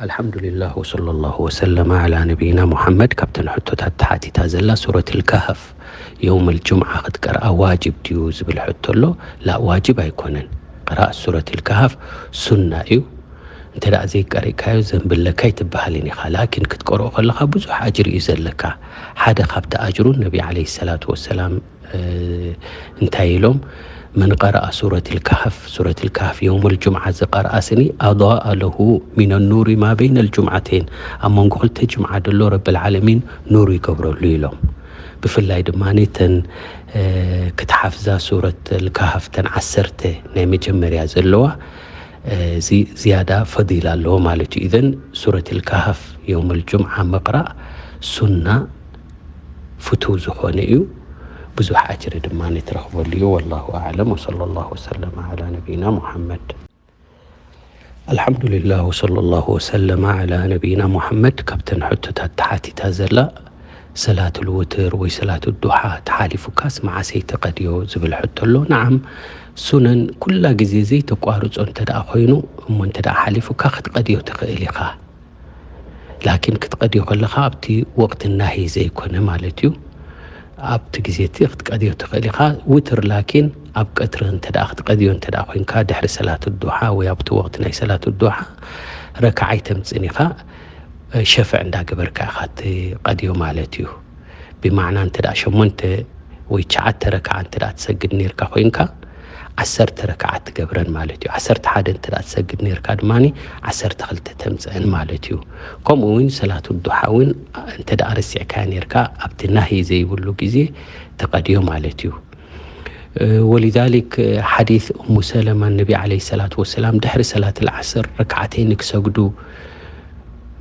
ኣልሓምዱሊላህ ወሰለላሁ ወሰለመ ዓላ ነቢይና ሙሓመድ። ካብተን ሕቶታት ተሓቲታ ዘላ ሱረት ልካህፍ የውም ልጅምዓ ክትቀርኣ ዋጅብ ድዩ ዝብል ሕቶ ኣሎ። ላ፣ ዋጅብ ኣይኮነን። ቅራእ ሱረት ልካህፍ ሱና እዩ። እንተ ደኣ ዘይቀሪእካዮ ዘንብለካ ኣይትበሃልን ኢኻ። ላኪን ክትቀርኦ ከለኻ ብዙሕ ኣጅሪ እዩ ዘለካ። ሓደ ካብቲ ኣጅሩ ነቢ ዓለይሂ ሰላቱ ወሰላም እንታይ ኢሎም? መን ቀረኣ ሱረት ልካህፍ፣ ሱረት ልካህፍ የውም ልጅምዓ ዝቀርኣ ስኒ ኣضاء له من النور ما بين الجمعتين፣ ኣብ መንጎ ክልተ ጅምዓ ደሎ ረብል ዓለሚን ኑር ይገብረሉ ኢሎም። ብፍላይ ድማ ተን ክትሓፍዛ ሱረት ልካህፍ ተን ዓሰርተ ናይ መጀመርያ ዘለዋ እዚ ዝያዳ ፈዲላ ኣለዎ ማለት እዩ። ኢዘን ሱረት ልካህፍ የውም ልጅምዓ ምቕራእ ሱና ፍቱው ዝኾነ እዩ። ብዙሕ ኣጅሪ ድማ ንትረኽበሉ እዩ። ወላሁ ኣዕለም ወሰለላሁ ወሰለመ ዓላ ነቢይና ሙሓመድ። ኣልሓምዱሊላህ ወሰለላሁ ወሰለመ ዓላ ነቢይና ሙሓመድ። ካብተን ሕቶታት ተሓቲታ ዘላ ሰላት ልውትር ወይ ሰላት ዱሓ ተሓሊፉካስ መዓሰይ ተቀድዮ ዝብል ሕቶ ኣሎ። ነዓም፣ ሱነን ኩላ ግዜ ዘይተቋርጾ እንተ ደኣ ኮይኑ እሞ እንተ ደኣ ሓሊፉካ ክትቀድዮ ትኽእል ኢኻ። ላኪን ክትቀድዮ ከለኻ ኣብቲ ወቅቲ ናሂ ዘይኮነ ማለት እዩ። ኣብቲ ግዜ እቲ ክትቀድዮ ትኽእል ኢኻ። ውትር ላኪን ኣብ ቀትሪ እንተ ደኣ ክትቀድዮ እንተ ደኣ ኮይንካ ድሕሪ ሰላት ዱሓ ወይ ኣብቲ ወቅቲ ናይ ሰላት ዱሓ ረክዓ ኣይተምጽእን ኢኻ። ሸፍዕ እንዳገበርካ ኢኻ ትቀድዮ ማለት እዩ። ብማዕና እንተ ደኣ ሸሞንተ ወይ ትሽዓተ ረክዓ እንተ ደኣ ትሰግድ ነርካ ኮይንካ ዓሰርተ ረክዓ ትገብረን ማለት እዩ። ዓሰርተ ሓደ እንተ ደኣ ትሰግድ ነርካ ድማ ዓሰርተ ክልተ ተምጽአን ማለት እዩ። ከምኡ እውን ሰላቱ ዱሓ እውን እንተ ደኣ ረሲዕካያ ነርካ ኣብቲ ናሂ ዘይብሉ ግዜ ትቀድዮ ማለት እዩ። ወሊዛሊክ ሓዲስ እሙ ሰለማ ነቢ ዓለይሂ ሰላቱ ወሰላም ድሕሪ ሰላት ልዓስር ረክዓተይን ክሰግዱ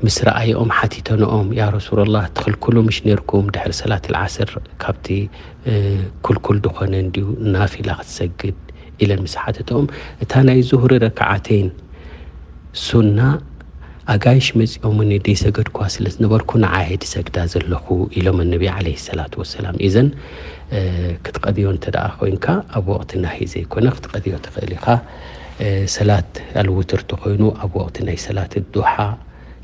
ምስ ረኣየኦም ሓቲተንኦም፣ ያ ረሱላላህ፣ ትኽልክሉ ምሽ ነርኩም ድሕሪ ሰላት ልዓስር ካብቲ ክልኩል ዝኾነ እንድዩ ናፊላ ክትሰግድ ኢለን ምስ ሓተተኦም፣ እታ ናይ ዙህሪ ረክዓተይን ሱና ኣጋይሽ መጺኦምኒ ደይሰገድኳ ስለ ዝነበርኩ ንዓይ ድሰግዳ ዘለኹ ኢሎም ነቢ ዓለይሂ ሰላቱ ወሰላም። ኢዘን ክትቀድዮ እንተ ደኣ ኮይንካ ኣብ ወቅቲ ናሂ ዘይኮነ ክትቀድዮ ትኽእል ኢኻ። ሰላት ኣልውትር ተኾይኑ ኣብ ወቅቲ ናይ ሰላት ዱሓ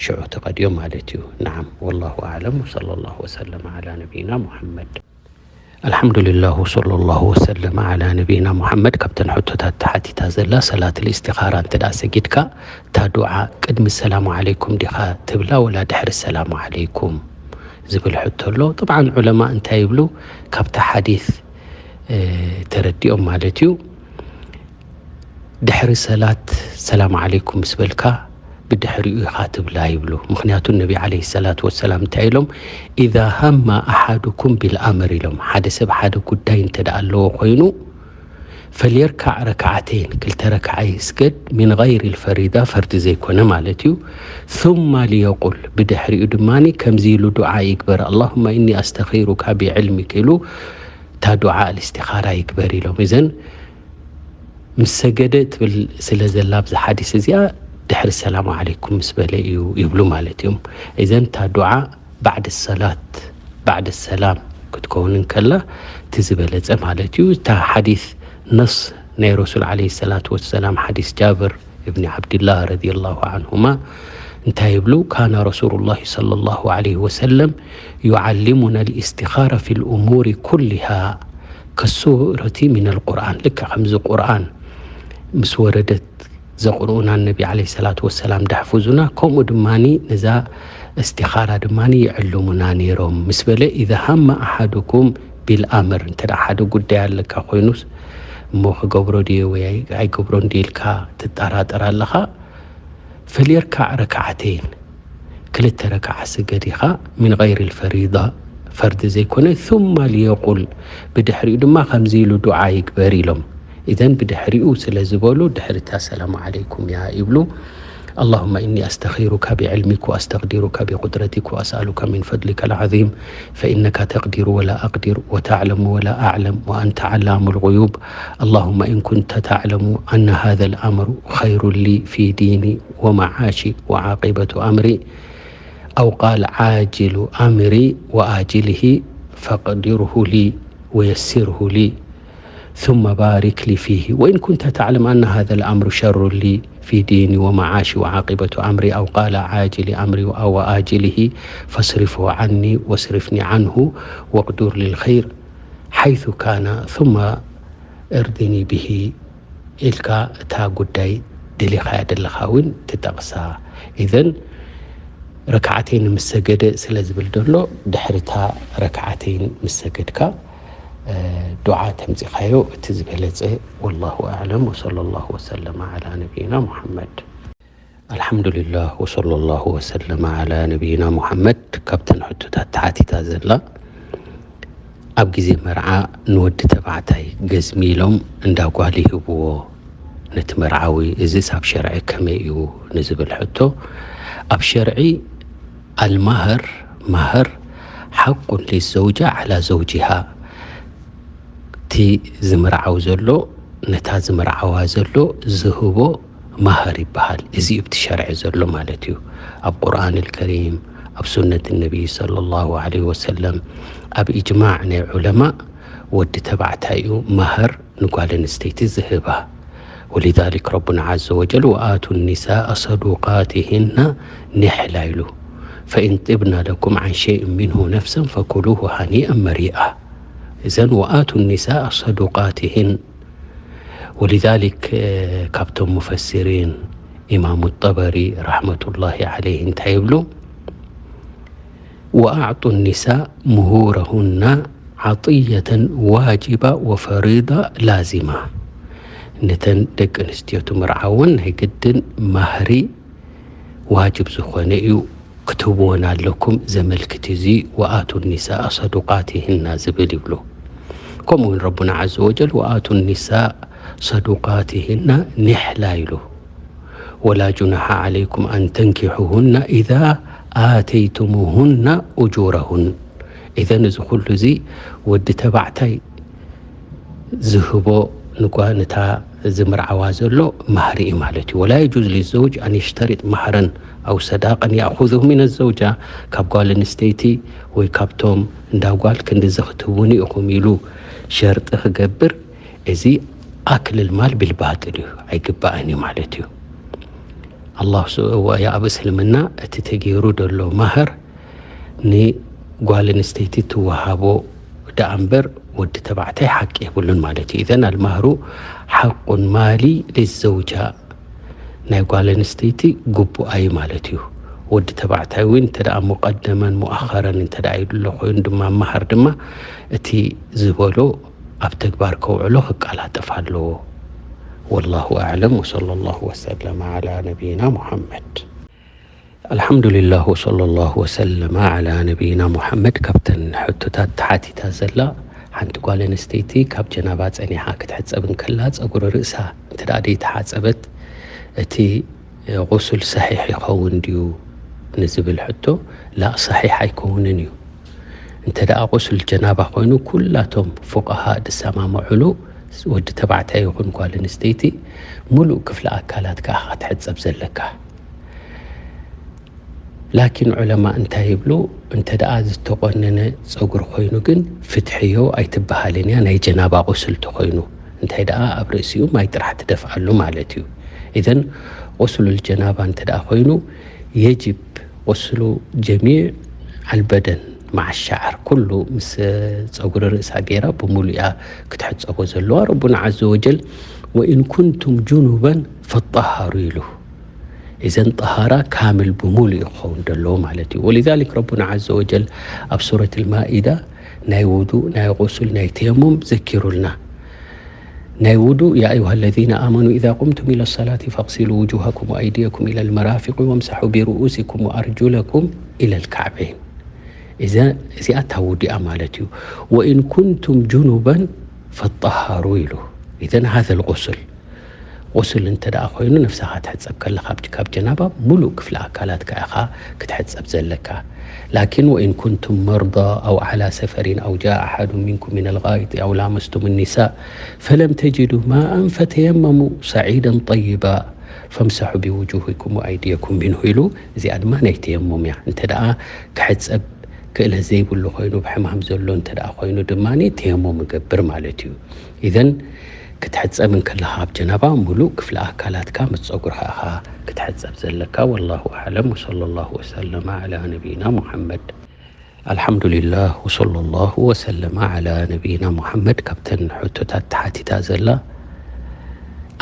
ሽዑ ትቀድዮ ማለት እዩ። ነዓም፣ ወላሁ ኣዕለም ወሰለላሁ ወሰለም ዓላ ነቢይና ሙሐመድ። ኣልሓምዱሊላህ ወሰለላሁ ወሰለም ዓላ ነቢይና ሙሐመድ። ካብተን ሕቶታት ተሓቲታ ዘላ ሰላት ልእስቲኻራ እንተ ደኣ ሰጊድካ እታ ዱዓ ቅድሚ ሰላሙ ዓለይኩም ዲኻ ትብላ ወላ ድሕሪ ሰላሙ ዓለይኩም ዝብል ሕቶ ኣሎ። ጥብዓን ዑለማ እንታይ ይብሉ? ካብቲ ሓዲስ ተረዲኦም ማለት እዩ። ድሕሪ ሰላት ሰላም ዓለይኩም ምስ በልካ ብድሕሪኡ ኢኻ ትብላ ይብሉ። ምኽንያቱ ነቢ ዓለይሂ ሰላቱ ወሰላም እንታይ ኢሎም? ኢዛ ሃማ ኣሓዱኩም ቢልኣምር ኢሎም። ሓደ ሰብ ሓደ ጉዳይ እንተ ደኣ ኣለዎ ኮይኑ ፈልየርካዕ ረክዓተይን፣ ክልተ ረክዓ ይስገድ፣ ሚን ገይሪ ልፈሪዳ፣ ፈርዲ ዘይኮነ ማለት እዩ። ثم ሊየቁል፣ ብድሕሪኡ ድማ ከምዚ ኢሉ ዱዓ ይግበር፣ ኣላሁመ ኢኒ ኣስተኺሩካ ቢዕልሚክ ኢሉ እታ ዱዓ ኣልእስቲኻራ ይግበር ኢሎም። እዘን ምስ ሰገደ ትብል ስለ ዘላ ኣብዚ ሓዲስ እዚኣ ድሕሪ ሰላሙ ዓለይኩም ምስ በለ እዩ ይብሉ ማለት እዮም። እዘን እታ ዱዓ ባዕድ ሰላት ባዕድ ሰላም ክትከውን እንከላ እቲ ዝበለጸ ማለት እዩ። እታ ሓዲስ ነስ ናይ ረሱል ዓለይሂ ሰላቱ ወሰላም ሓዲስ ጃብር እብኒ ዓብድላህ ረዲየላሁ ዓንሁማ እንታይ ይብሉ? ካነ ረሱሉላሂ ሰለላሁ ዓለይሂ ወሰለም ዩዓሊሙና ልእስቲኻረ ፊል እሙሪ ኩሊሃ ከሱረቲ ሚነል ቁርኣን። ልክዕ ከምዚ ቁርኣን ምስ ወረደት ዘቕርኡና ነቢ ዓለይሂ ሰላቱ ወሰላም ደሕፍዙና፣ ከምኡ ድማ ነዛ እስቲኻራ ድማ ይዕልሙና ነይሮም ምስ በለ፣ ኢዛ ሃመ ኣሓዱኩም ቢልኣምር፣ እንተ ደኣ ሓደ ጉዳይ ኣለካ ኮይኑስ እሞ ክገብሮ ድየ ወይ ኣይ-፣ ኣይገብሮን ድየ ኢልካ ትጠራጠር ኣለኻ፣ ፈልየርካዕ ረክዓተይን፣ ክልተ ረክዓ ስገድ ኢኻ፣ ሚን ገይሪ ልፈሪዳ፣ ፈርዲ ዘይኮነ፣ ثم ሊየቁል፣ ብድሕሪኡ ድማ ከምዚ ኢሉ ዱዓ ይግበር ኢሎም። ኢዘን ብድሕሪኡ ስለ ዝበሉ፣ ድሕሪ እታ ሰላሙ ዓለይኩም እያ ይብሉ። اللهم إني أستخيرك بعلمك وأستقدرك بقدرتك وأسألك من فضلك العظيم فإنك تقدر ولا أقدر وتعلم ولا أعلم وأنت علام الغيوب. اللهم إن كنت تعلم أن هذا الأمر خير لي في ديني ومعاشي وعاقبة أمري، أو قال عاجل أمري وآجله، فاقدره لي ويسره لي، ثم بارك لي فيه، وإن كنت تعلم أن هذا الأمر شر لي في ديني ومعاشي وعاقبة أمري، أو قال عاجل أمري أو آجله، فاصرفه عني واصرفني عنه، واقدر لي الخير حيث كان، ثم ارضني به ኢልካ እታ ጉዳይ ደሊኻያ ደለኻ እውን ትጠቕሳ። ኢዘን ረክዓተይን ምስ ሰገደ ስለ ዝብል ዘሎ፣ ድሕሪታ ረክዓተይን ምስ ሰገድካ ዱዓ ተምፂኻዮ እቲ ዝበለፀ። ወላሁ ኣዕለም ወሰለ ላሁ ወሰለመ ዓላ ነቢይና ሙሐመድ። ኣልሓምዱሊላህ ወሰለ ላሁ ወሰለመ ዓላ ነቢይና ሙሐመድ። ካብተን ሕቶታት ተሓቲታ ዘላ፣ ኣብ ግዜ መርዓ ንወዲ ተባዕታይ ገዝሚ ኢሎም እንዳ ጓል ይህብዎ ነቲ መርዓዊ፣ እዚስ ኣብ ሸርዒ ከመይ እዩ ንዝብል ሕቶ፣ ኣብ ሸርዒ ኣልማህር፣ ማህር ሓቁን ሊዘውጃ ዓላ ዘውጂሃ፣ እቲ ዝምርዓው ዘሎ ነታ ዝምርዓዋ ዘሎ ዝህቦ ማህር ይበሃል። እዚ እዩ ኣብቲ ሸርዒ ዘሎ ማለት እዩ። ኣብ ቁርኣን ኣልከሪም፣ ኣብ ሱነት ነቢይ ሰለላሁ ዐለይሂ ወሰለም፣ ኣብ ኢጅማዕ ናይ ዑለማእ፣ ወዲ ተባዕታይ እዩ ማህር ንጓል ኣንስተይቲ ዝህባ። ወሊዛሊክ ረቡና ዐዘ ወጀል፣ ወኣቱ ኒሳእ ሰዱቃቲሂና ኒሕላ ኢሉ፣ ፈኢን ጢብና ለኩም ዐን ሸይእን ሚንሁ ነፍሰን ፈኩሉሁ ሃኒአን መሪኣ። እዘን ወኣቱ ኒሳእ ሰዱቃቲሂን። ወሊዛሊክ፣ እ፣ ካብቶም ሙፈሲሪን ኢማሙ ጠበሪ ረሕመቱላሂ ዐለይሂ እንታይ ይብሉ? ወኣዕጡ ኒሳእ ምሁረሁና ዓጥየተን ዋጅባ ወፈሪዳ ላዚማ። ነተን ደቂ ኣንስትዮ ትምርዓወን ናይ ግድን ማህሪ ዋጅብ ዝኾነ እዩ ክትህብወን ኣለኩም። ዘመልክት እዚ ወኣቱ ኒሳእ ሰዱቃቲሂና ዝብል ይብሉ። ከምኡ እውን ረቡና ዐዘ ወጀል ወኣቱ ኒሳእ ሰዱቃቲሂና ኒሕላ ኢሉ። ወላ ጁናሓ ዐለይኩም ኣን ተንኪሑሁና ኢዛ ኣተይቱሙሁና ኡጁረሁን። ኢዘን እዚ ኩሉ እዚ ወዲ ተባዕታይ ዝህቦ ንጓ-፣ ንታ ዝምርዓዋ ዘሎ ማህሪ እዩ ማለት እዩ። ወላ የጁዝ ሊዘውጅ ኣን የሽተሪጥ ማህረን ኣው ሰዳቀን ያእኹዙሁ ሚነ ዘውጃ፣ ካብ ጓል ኣንስተይቲ ወይ ካብቶም እንዳ ጓል ክንድዚ ክትህቡኒ ኢኹም ኢሉ ሸርጢ ክገብር፣ እዚ ኣክልል ማል ቢልባጥል እዩ፣ ኣይግባእን እዩ ማለት እዩ። ኣላህ ስ-፣ ወ-፣ ኣብ እስልምና እቲ ተገይሩ ዘሎ ማህር ንጓል ኣንስተይቲ ትወሃቦ ደኣ እምበር ወዲ ተባዕታይ ሓቂ የብሉን ማለት እዩ። ኢዘን ኣልማህሩ ሓቁን ማሊ ሊዘውጃ፣ ናይ ጓል ኣንስተይቲ ግቡኣ እዩ ማለት እዩ። ወዲ ተባዕታይ እውን እንተ ደኣ ሙቀደመን ሙኣኸረን እንተ ደኣ ኢሉ ኣሎ ኮይኑ ድማ፣ ማህር ድማ እቲ ዝበሎ ኣብ ተግባር ከውዕሎ ክቀላጠፍ ኣለዎ። ወላሁ ኣዕለም ወሰለ ላሁ ወሰለመ ዓላ ነቢይና ሙሐመድ። ኣልሓምዱሊላህ ወሰለ ላሁ ወሰለመ ዓላ ነቢይና ሙሐመድ። ካብተን ሕቶታት ተሓቲታ ዘላ፣ ሓንቲ ጓል ኣንስተይቲ ካብ ጀናባ ጸኒሓ ክትሕጸብ እንከላ ጸጉሪ ርእሳ እንተ ደኣ ደይተሓጸበት እቲ ቁሱል ሰሒሕ ይኸውን ድዩ ንዝብል ሕቶ፣ ላእ፣ ሰሒሕ ኣይከውንን እዩ። እንተ ደኣ ቁሱል ጀናባ ኮይኑ፣ ኩላቶም ፉቃሃ ዝሰማምዑሉ፣ ወዲ ተባዕታይ ይኹን ጓል ኣንስተይቲ፣ ሙሉእ ክፍሊ ኣካላትካ ኢኻ ክትሕጸብ ዘለካ። ላኪን ዑለማ እንታይ ይብሉ? እንተ ደኣ ዝተቆነነ ጸጉሪ ኮይኑ ግን ፍትሕዮ ኣይትበሃልን እያ፣ ናይ ጀናባ ቁስል ተኾይኑ። እንታይ ደኣ ኣብ ርእሲኡ ማይ ጥራሕ ትደፍኣሉ ማለት እዩ። ኢዘን ቁስሉል ጀናባ እንተ ደኣ ኮይኑ፣ የጅብ ቁስሉ ጀሚዕ ኣልበደን መዓ ሸዓር፣ ኩሉ ምስ ጸጉሪ ርእሳ ገይራ ብሙሉእ እያ ክትሕጸቦ ዘለዋ። ረቡና ዐዘ ወጀል፣ "ወኢን ኩንቱም ጁኑበን ፈጠሃሩ" ኢሉ። ኢዘን ጠሃራ ካምል ብሙሉእ እዩ ክኸውን ዘለዎ ማለት እዩ። ወሊዛሊክ ረቡና ዐዘ ወጀል ኣብ ሱረት ልማኢዳ ናይ ውዱእ፣ ናይ ቁሱል፣ ናይ ተየሙም ዘኪሩልና። ናይ ውዱእ፣ "ያ ኣዩሃ ለዚነ ኣመኑ ኢዛ ቁምቱም ኢለ ሰላቲ ፈግሲሉ ውጁሃኩም ወኣይድየኩም ኢለ ልመራፊቂ ወምሳሑ ቢርኡሲኩም ወኣርጁለኩም ኢለ ልካዕበይን።" እዛ፣ እዚኣ እታ ውዱእያ ማለት እዩ። "ወኢን ኩንቱም ጁኑበን ፈጠሃሩ" ኢሉ። ኢዘን ሃዘ ልቁስል፣ ቁስል እንተ ደኣ ኮይኑ ነፍስኻ ትሕጸብ ከለኻ ካብ፣ ካብ ጀናባ ሙሉእ ክፍሊ ኣካላትካ ኢኻ ክትሕጸብ ዘለካ። ላኪን "ወኢን ኩንቱም መርዳ ኣው ዓላ ሰፈሪን ኣው ጃአ ኣሓዱ ሚንኩም ሚነል ጋኢጢ ኣው ላመስቱም ኒሳእ ፈለም ተጅዱ ማኣን ፈተየመሙ ሰዒደን ጠይባ ፈምሰሑ ቢውጁሂኩም ወኣይድየኩም ሚንሁ" ኢሉ። እዚኣ ድማ ናይ ተየሙም እያ። እንተ ደኣ ክሕጸብ ክእለት ዘይብሉ ኮይኑ፣ ብሕማም ዘሎ እንተ ደኣ ኮይኑ ድማ ተየሙም ይገብር ማለት እዩ። ኢዘን ክትሕጸብ እንከለኻ ኣብ ጀናባ፣ ሙሉእ ክፍሊ ኣካላትካ ምስ ጸጉርኻ ኢኻ ክትሕጸብ ዘለካ። ወላሁ ኣዕለም። ወሰለላሁ ወሰለመ ዓላ ነቢይና ሙሐመድ። ኣልሓምዱሊላህ፣ ወሰለላሁ ወሰለመ ዓላ ነቢይና ሙሐመድ። ካብተን ሕቶታት ተሓቲታ ዘላ፣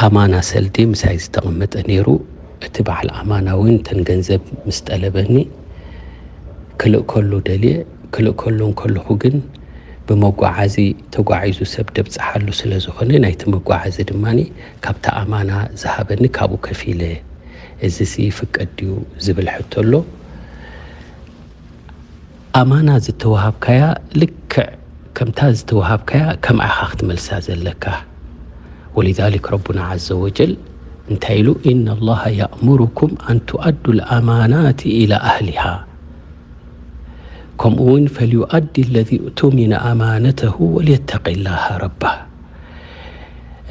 ኣማና ሰልዲ ምሳይ ዝተቐመጠ ነይሩ። እቲ በዓል ኣማና እውን እተን ገንዘብ ምስ ጠለበኒ፣ ክልእከሉ ደልየ። ክልእከሉ እንከለኹ ግን፣ ብመጓዓዚ ተጓዒዙ ሰብ ደብጽሓሉ ስለ ዝኾነ፣ ናይቲ መጓዓዚ ድማ ካብቲ ኣማና ዝሃበኒ ካብኡ ከፊለ። እዚሲ ይፍቀድ ድዩ ዝብል ሕቶ ኣሎ። ኣማና ዝተዋሃብካያ ልክዕ ከምታ ዝተዋሃብካያ ከምኣ ኢኻ ክትመልሳ ዘለካ። ወሊዛሊክ ረቡና ዐዘ ወጀል እንታይ ኢሉ? "ኢነ ላሃ ያእሙሩኩም ኣን ቱኣዱ ልኣማናት ኢላ ኣህሊሃ." ከምኡ እውን፣ "ፈልዩኣዲ ለዚ እቱሚነ ኣማነተሁ ወልየተቂ ላሃ ረባ."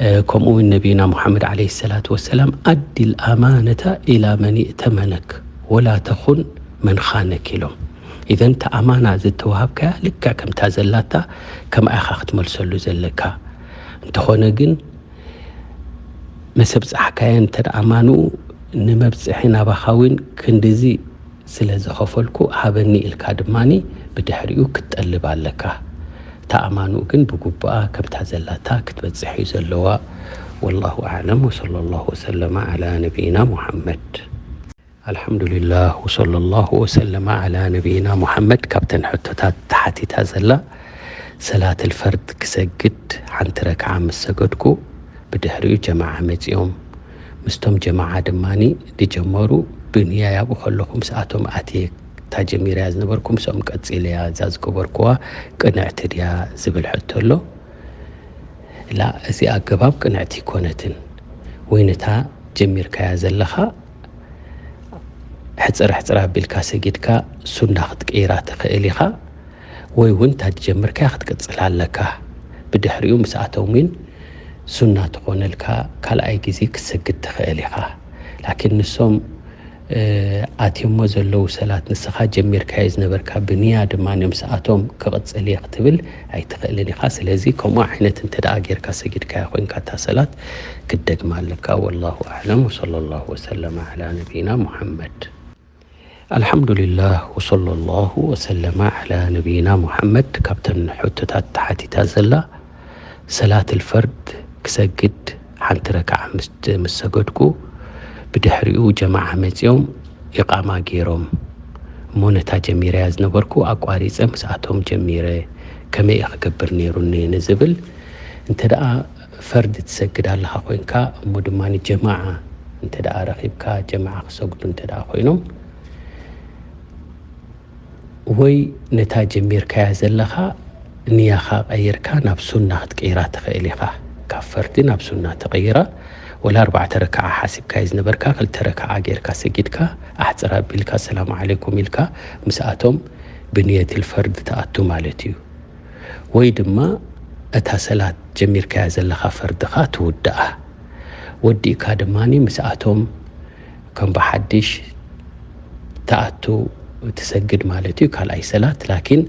እ፣ ከምኡ እውን ነቢና ሙሐመድ ዓለይሂ ሰላቱ ወሰላም፣ "ኣዲ ልኣማነተ ኢላ መን እእተመነክ ወላ ተኹን መን ኻነክ" ኢሎም። ኢዘን፣ እቲ ኣማና ዝተዋሃብካያ ልክዕ ከምታ ዘላታ ከምኣ ኢኻ ክትመልሰሉ ዘለካ። እንተኾነ ግን፣ መሰብጻሕካያ እንተ ደኣ ኣማንኡ፣ ንመብጽሒ ናባኻ እውን ክንድዚ ስለ ዝኸፈልኩ ሃበኒ ኢልካ ድማኒ ብድሕሪኡ ክትጠልብ ኣለካ። እታ ኣማንኡ ግን ብግቡኣ ከምታ ዘላታ ክትበጽሕ እዩ ዘለዋ። ወላሁ ኣዕለም፣ ወሰለላሁ ወሰለመ ዓላ ነቢይና ሙሐመድ። ኣልሓምዱሊላህ፣ ወሰለላሁ ወሰለመ ዓላ ነቢይና ሙሐመድ። ካብተን ሕቶታት ተሓቲታ ዘላ፣ ሰላተል ፈርድ ክሰግድ ሓንቲ ረክዓ ምስ ሰገድኩ፣ ብድሕሪኡ ጀማዓ መጺኦም፣ ምስቶም ጀማዓ ድማኒ ድጀመሩ፣ ብንያ ያብኡ ከለኹ ምስኣቶም ኣትየ፣ እታ ጀሚረያ ዝነበርኩ ምስኦም ቀጺለያ፣ እዛ ዝገበርኩዋ ቅንዕቲ ድያ ዝብል ሕቶ ኣሎ። ላ፣ እዚ ኣገባብ ቅንዕቲ ኣይኮነትን። ወይ ነታ ጀሚርካያ ዘለኻ ሕጽር ሕጽር ኣቢልካ ሰጊድካ ሱና ክትቅይራ ትኽእል ኢኻ፣ ወይ እውን እታ ዝጀመርካያ ክትቅጽል ኣለካ። ብድሕሪኡ ምስኣቶም እውን ሱና ትኾነልካ ካልኣይ ግዜ ክትሰግድ ትኽእል ኢኻ። ላኪን ንሶም፣ እ፣ ኣትዮሞ ዘለዉ ሰላት ንስኻ ጀሚርካዮ ዝነበርካ ብንያ ድማ ምስኣቶም ክቕጽል እየ ክትብል ኣይትኽእልን ኢኻ። ስለዚ ከምኡ ዓይነት እንተ ደኣ ጌርካ ሰጊድካያ ኮይንካ እታ ሰላት ክትደግማ ኣለካ። ወላሁ ኣዕለም፣ ወሰለላሁ ወሰለመ ዓላ ነቢይና ሙሐመድ። ኣልሓምዱሊላህ፣ ወሰለላሁ ወሰለመ ዓላ ነቢይና ሙሐመድ። ካብተን ሕቶታት ተሓቲታ ዘላ፣ ሰላትል ፈርድ ክሰግድ ሓንቲ ረክዓ ምስ፣ ምስ ሰገድኩ፣ ብድሕሪኡ ጀማዓ መጺኦም ኢቓማ ገይሮም፣ እሞ ነታ ጀሚረያ ዝነበርኩ ኣቋሪጸ ምስኣቶም ጀሚረ፣ ከመይ እየ ክገብር ነይሩኒ ንዝብል፣ እንተ ደኣ ፈርድ ትሰግድ ኣለኻ ኮይንካ፣ እሞ ድማ ንጀማዓ እንተ ደኣ ረኺብካ፣ ጀማዓ ክሰግዱ እንተ ደኣ ኮይኖም፣ ወይ ነታ ጀሚርካያ ዘለኻ ንያኻ ቀይርካ ናብ ሱና ክትቅይራ ትኽእል ኢኻ። ካብ ፈርዲ ናብ ሱና ትቕይራ። ወላ ኣርባዕተ ረክዓ ሓሲብካዮ ዝነበርካ፣ ክልተ ረክዓ ጌርካ ሰጊድካ፣ ኣሕጽር ኣቢልካ፣ ሰላም ዓለይኩም ኢልካ፣ ምስኣቶም ብንየትል ፈርድ ትኣቱ ማለት እዩ። ወይ ድማ እታ ሰላት ጀሚርካያ ዘለኻ ፈርድኻ ትውድኣ። ወዲእካ ድማኒ ምስኣቶም ከም ብሓድሽ ትኣቱ፣ ትሰግድ ማለት እዩ፣ ካልኣይ ሰላት። ላኪን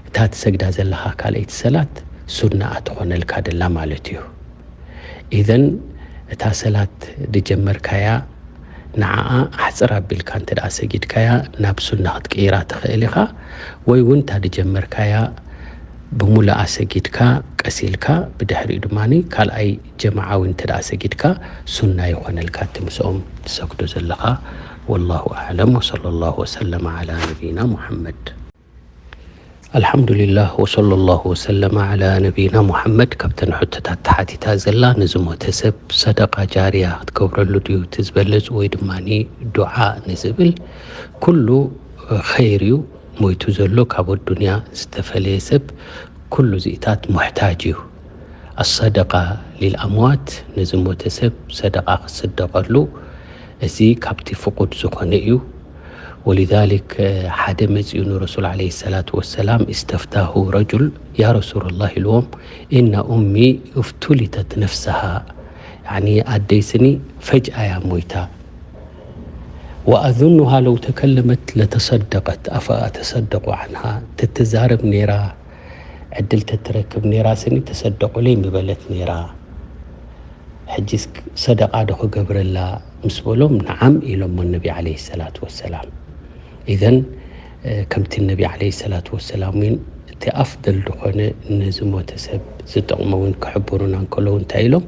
እታ ትሰግዳ ዘለኻ ካልኣይቲ ሰላት ሱናኣ ትኾነልካ ደላ ማለት እዩ። ኢዘን እታ ሰላት ድጀመርካያ ንዓኣ ኣሕጽር ኣቢልካ እንተ ደኣ ሰጊድካያ ናብ ሱና ክትቅይራ ትኽእል ኢኻ። ወይ እውን እታ ድጀመርካያ ብሙሉኣ ሰጊድካ ቀስ ኢልካ ብድሕሪኡ ድማኒ ካልኣይ ጀማዓ እውን እንተ ደኣ ሰጊድካ ሱና ይኾነልካ እቲ ምስኦም ትሰግዶ ዘለኻ። ወላሁ ኣዕለም ወሰለላሁ ወሰለመ ዓላ ነቢይና ሙሐመድ። ኣልሓምዱሊላህ ወሰለላሁ ወሰለመ ዓላ ነቢይና ሙሐመድ። ካብተን ሕቶታት ተሓቲታ ዘላ፣ ንዝሞተ ሰብ ሰደቃ ጃርያ ክትገብረሉ ድዩ እቲ ዝበለጽ ወይ ድማኒ ዱዓ ንዝብል? ኩሉ ኸይር እዩ። ሞይቱ ዘሎ ካብ ኣዱንያ ዝተፈለየ ሰብ ኩሉ እዚኢታት ሙሕታጅ እዩ። ኣሰደቃ ሊልኣምዋት፣ ንዝሞተ ሰብ ሰደቃ ክስደቀሉ፣ እዚ ካብቲ ፍቁድ ዝኾነ እዩ። ወሊዛሊክ፣ ሓደ መጺኡ ንረሱል ዓለይሂ ሰላቱ ወሰላም፣ እስተፍታሁ ረጁል፣ ያ ረሱለላህ ኢልዎም፣ ኢና ኡሚ እፍቱሊተት ነፍሰሃ፣ ያኒ ኣደይ ስኒ ፈጅኣ እያ ሞይታ። ወኣዙኑሃ ለው ተከለመት ለተሰደቀት፣ ኣፈ ኣተሰደቁ ዓንሃ፣ ትትዛረብ ነይራ፣ ዕድል ተትረክብ ነይራ ስኒ ተሰደቁለይ ምበለት ነይራ። ሕጂስ ሰደቃ ዶ ክገብረላ ምስ በሎም፣ ነዓም ኢሎሞ ነቢ ዓለይሂ ሰላቱ ወሰላም። ኢዘን፣ እ፣ ከምቲ ነቢ ዓለይሂ ሰላቱ ወሰላም እውን እቲ ኣፍደል ዝኾነ ነዚ ሞተ ሰብ ዝጠቕሞ እውን ክሕብሩና እንከለዉ እንታይ ኢሎም?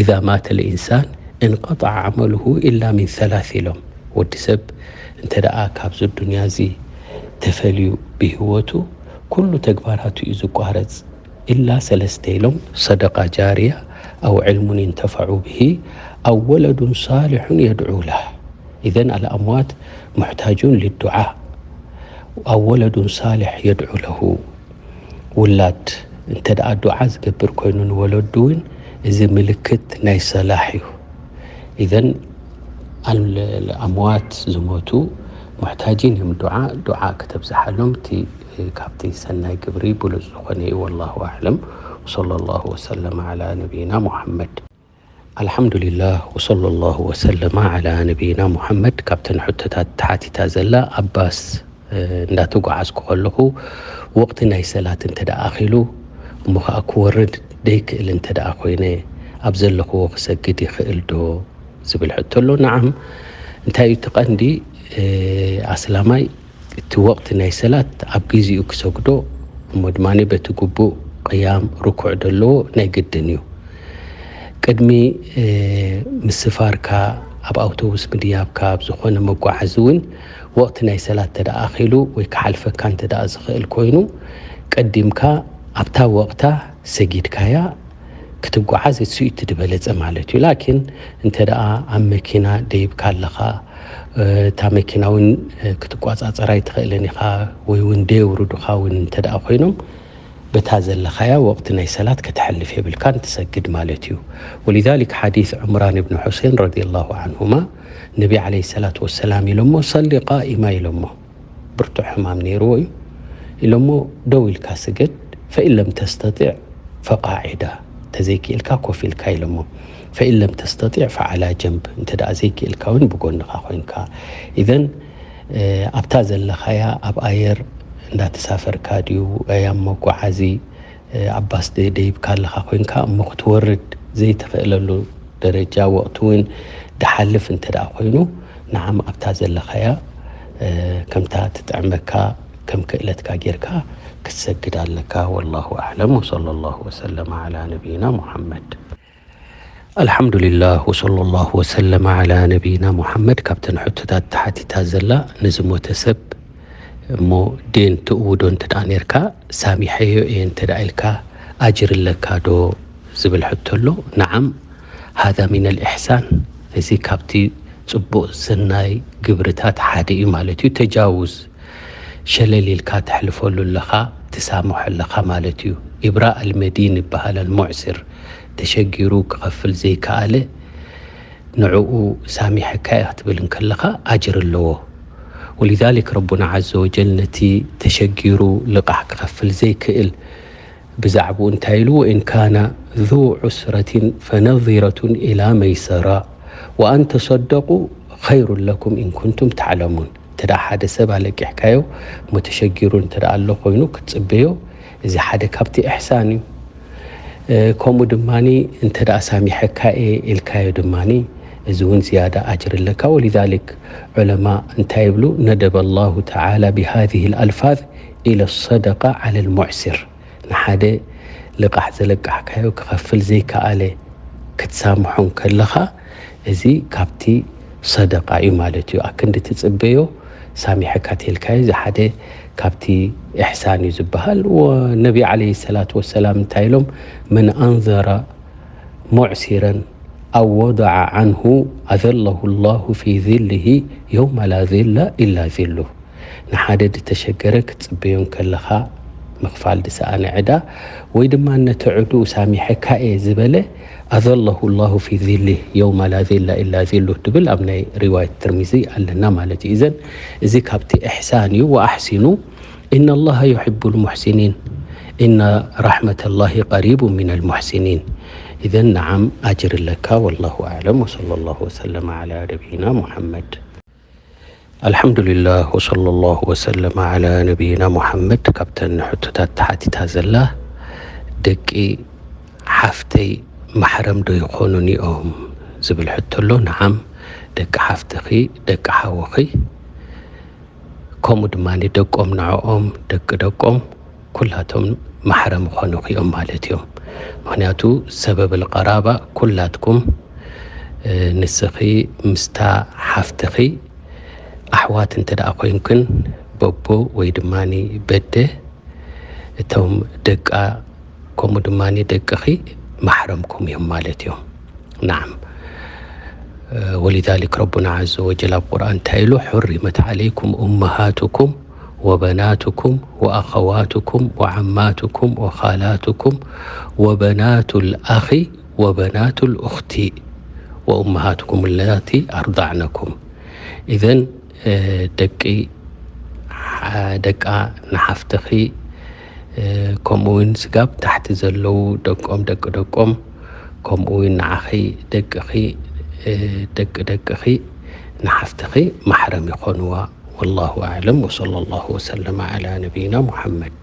"ኢዛ ማተ ልኢንሳን እንቀጠዐ ዓመሉሁ ኢላ ሚን ሰላስ" ኢሎም። ወዲ ሰብ እንተ ደኣ ካብዚ ዱንያ እዚ ተፈልዩ ብህይወቱ፣ ኩሉ ተግባራቱ እዩ ዝቋረጽ። ኢላ ሰለስተ ኢሎም፣ ሰደቃ ጃርያ፣ ኣው ዕልሙን ይንተፈዑ ብሂ፣ ኣው ወለዱን ሳሊሑን የድዑ ለህ። ኢዘን ኣልኣምዋት ሙሕታጁን ሊዱዓ፣ ኣው ወለዱን ሳሊሕ የድዑ ለሁ። ውላድ እንተ ደኣ ዱዓ ዝገብር ኮይኑ ንወለዱ እውን፣ እዚ ምልክት ናይ ሰላሕ እዩ። ኢዘን ኣል-፣ ኣምዋት ዝሞቱ ሙሕታጂን እዮም ዱዓ፣ ዱዓ ከተብዝሓሎም እቲ ካብቲ ሰናይ ግብሪ ብሉጽ ዝኾነ እዩ። ወላሁ ኣዕለም። ወሰለላሁ ወሰለም ዓላ ነቢይና ሙሐመድ። ኣልሓምዱሊላህ ወሰለላሁ ወሰለማ ዓላ ነቢይና ሙሐመድ። ካብተን ሕቶታት ተሓቲታ ዘላ ኣባስ፣ እ፣ እንዳተጓዓዝኩ ከለኹ ወቕቲ ናይ ሰላት እንተ ደኣ ኣኺሉ እሞ ኸኣ ክወርድ ደይክእል እንተ ደኣ ኮይነ ኣብ ዘለኽዎ ክሰግድ ይኽእል ዶ? ዝብል ሕቶ ኣሎ። ነዓም፣ እንታይ እዩ እቲ ቀንዲ? እ፣ ኣስላማይ እቲ ወቕቲ ናይ ሰላት ኣብ ግዜኡ ክሰግዶ እሞ ድማ በቲ ግቡእ ቅያም ርኩዕ ዘለዎ ናይ ግድን እዩ። ቅድሚ፣ እ፣ ምስፋርካ ኣብ ኣውቶቡስ ምድያብካ ኣብ ዝኾነ መጓዓዚ እውን ወቕቲ ናይ ሰላት እንተ ደኣ ኣኺሉ ወይ ክሓልፈካ እንተ ደኣ ዝኽእል ኮይኑ ቀዲምካ ኣብታ ወቕታ ሰጊድካያ ክትጓዓዝ እሱ እቲ ዝበለጸ ማለት እዩ። ላኪን እንተ ደኣ ኣብ መኪና ደይብካ ኣለኻ፣ እ፣ እታ መኪና እውን፣ እ፣ ክትቋጻጸራ ኣይትኽእልን ኢኻ ወይ እውን ደየውርዱኻ እውን እንተ ደኣ ኮይኖም በታ ዘለኻያ ወቕቲ ናይ ሰላት ከተሕልፍ የብልካን ትሰግድ ማለት እዩ። ወሊዛሊክ ሓዲስ ዑምራን ብን ሑሴን ረዲየላሁ ዓንሁማ ነቢ ዓለይሂ ሰላቱ ወሰላም ኢሎሞ፣ "ሰሊ ቃኢማ" ኢሎሞ። ብርቱዕ ሕማም ነይርዎ እዩ ኢሎሞ፣ "ደው ኢልካ ስገድ፣ ፈኢን ለም ተስተጢዕ ፈቃዒዳ፣ ተዘይክእልካ ኮፍ ኢልካ" ኢሎሞ። "ፈኢን ለም ተስተጢዕ ፈዓላ ጀንብ፣ እንተ ደኣ ዘይክእልካ እውን ብጎንኻ ኮይንካ።" ኢዘን፣ እ፣ ኣብታ ዘለኻያ ኣብ ኣየር እንዳተሳፈርካ ድዩ፣ ኣይ ኣብ መጓዓዚ፣ እ፣ ኣብ ባስ ደ-፣ ደይብካ ኣለኻ ኮይንካ እሞ ክትወርድ ዘይትኽእለሉ ደረጃ ወቕቲ እውን ድሓልፍ እንተ ደኣ ኮይኑ፣ ንዓም ኣብታ ዘለኻያ፣ እ፣ ከምታ ትጥዕመካ ከም ክእለትካ ጌርካ ክትሰግድ ኣለካ። ወላሁ ኣዕለም። ወሰለላሁ ወሰለመ ዓላ ነቢይና ሙሐመድ። ኣልሓምዱሊላህ ወሰለላሁ ወሰለመ ዓላ ነቢይና ሙሐመድ። ካብተን ሕቶታት ተሓቲታ ዘላ፣ ንዝሞተ ሰብ እሞ ዴን ትእውዶ እንተ ደኣ ኔርካ፣ ሳሚሐዮ እየ እንተ ደኣ ኢልካ፣ ኣጅር ኣለካ ዶ ዝብል ሕቶ ኣሎ። ነዓም፣ ሃዛ ሚነል ኢሕሳን፣ እዚ ካብቲ ጽቡቕ ሰናይ ግብርታት ሓደ እዩ ማለት እዩ። ተጃውዝ፣ ሸለል ኢልካ ተሕልፈሉ ኣለኻ፣ ትሳምሖ ኣለኻ ማለት እዩ። ኢብራእ ኣልመዲን ይበሃል፣ ኣልሙዕሲር፣ ተሸጊሩ ክኸፍል ዘይከኣለ፣ ንዕኡ ሳሚሐካ እየ ክትብል እንከለኻ ኣጅር ኣለዎ። ወሊዛሊክ ረቡና ዐዘ ወጀል ነቲ ተሸጊሩ ልቓሕ ክኸፍል ዘይክእል ብዛዕባኡ እንታይ ኢሉ? "ወኢን ካነ ዙ ዑስረቲን ፈነዚረቱን ኢላ መይሰራ ወኣን ተሰደቁ ኸይሩን ለኩም ኢን ኩንቱም ተዕለሙን።" እንተ ደኣ ሓደ ሰብ ኣለቂሕካዮ እሞ ተሸጊሩ እንተ ደኣ ኣሎ ኮይኑ ክትጽበዮ፣ እዚ ሓደ ካብቲ ኢሕሳን እዩ። እ፣ ከምኡ ድማኒ እንተ ደኣ ሳሚሐካ እየ ኢልካዮ ድማኒ፣ እዚ እውን ዝያዳ ኣጅር ኣለካ። ወሊዛሊክ ዑለማ እንታይ ይብሉ? "ነደበ ላሁ ተዓላ ቢሃዚሂል ኣልፋዝ ኢለ ሰደቃ ዓለል ሙዕሲር።" ንሓደ ልቓሕ ዘለቃሕካዮ ክኸፍል ዘይከኣለ ክትሳምሖ እንከለኻ፣ እዚ ካብቲ ሰደቃ እዩ ማለት እዩ። ኣክንዲ ትጽበዮ ሳሚሐካ ተልካዮ፣ እዚ ሓደ ካብቲ ኢሕሳን እዩ ዝበሃል። ወነቢ ዓለይሂ ሰላቱ ወሰላም እንታይ ኢሎም? "መን ኣንዘረ ሙዕሲረን ኣው ወደዐ ዓንሁ ኣዘለሁ ላሁ ፊ ዚልሂ የውመ ላ ዚለ ኢላ ዚሉ።" ንሓደ ዝተሸገረ ክትጽበዮ እንከለኻ፣ ምኽፋል ዝሰኣነ ዕዳ፣ ወይ ድማ ነቲ ዕድኡ ሳሚሐካ እየ ዝበለ፣ ኣዘለሁ ላሁ ፊ ዚልህ የውመ ላ ዚለ ኢላ ዚሉ ትብል ኣብ ናይ ሪዋየት ትርሚዚ ኣለና ማለት እዩ። እዘን፣ እዚ ካብቲ ኢሕሳን እዩ። ወኣሕሲኑ፣ ኢነ ላሃ ዩሒቡ ልሙሕሲኒን፣ ኢነ ራሕመተ ላሂ ቀሪቡ ሚነ ልሙሕሲኒን። እዘን፣ ነዓም፣ ኣጅር ኣለካ። ወላሁ ኣዕለም። ወሰለ ላሁ ወሰለመ ዓላ ነቢይና ሙሐመድ። ኣልሓምዱሊላህ ወሰለ ላሁ ወሰለመ ዓላ ነቢይና ሙሐመድ። ካብተን ሕቶታት ተሓቲታ ዘላ፣ ደቂ ሓፍተይ ማሕረም ዶ ይኾኑን እዮም ዝብል ሕቶ ኣሎ። ንዓም፣ ደቂ ሓፍትኺ፣ ደቂ ሓውኺ፣ ከምኡ ድማ ደቆም ንዕኦም፣ ደቂ ደቆም፣ ኩላቶም ማሕረም ይኾኑኺ እዮም ማለት እዮም። ምኽንያቱ ሰበብ ልቀራባ ኩላትኩም፣ እ፣ ንስኺ ምስታ ሓፍትኺ ኣሕዋት እንተ ደኣ ኮይንክን፣ በቦ ወይ ድማ በደ፣ እቶም ደቃ ከምኡ ድማ ደቅኺ ማሕረምኩም እዮም ማለት እዮም። ናዓም። እ፣ ወሊዛሊክ ረቡና ዐዘ ወጀል ኣብ ቁርኣን እንታይ ኢሉ? حرمت عليكم أمهاتكم وبناتكم وأخواتكم وعماتكم وخالاتكم وبنات الأخ وبنات الأخت وأمهاتكم اللاتي أرضعنكم. ኢዘን፣ እ፣ ደቂ ሓ-፣ ደቃ ንሓፍትኺ፣ እ፣ ከምኡ እውን ስጋብ ታሕቲ ዘለዉ ደቆም፣ ደቂ ደቆም፣ ከምኡ እውን ንዓኺ ደቅኺ፣ እ፣ ደቂ ደቅኺ ንሓፍትኺ ማሕረም ይኾንዋ። ወላሁ ኣዕለም ወሰለ ላሁ ወሰለመ ዓላ ነቢይና ሙሐመድ።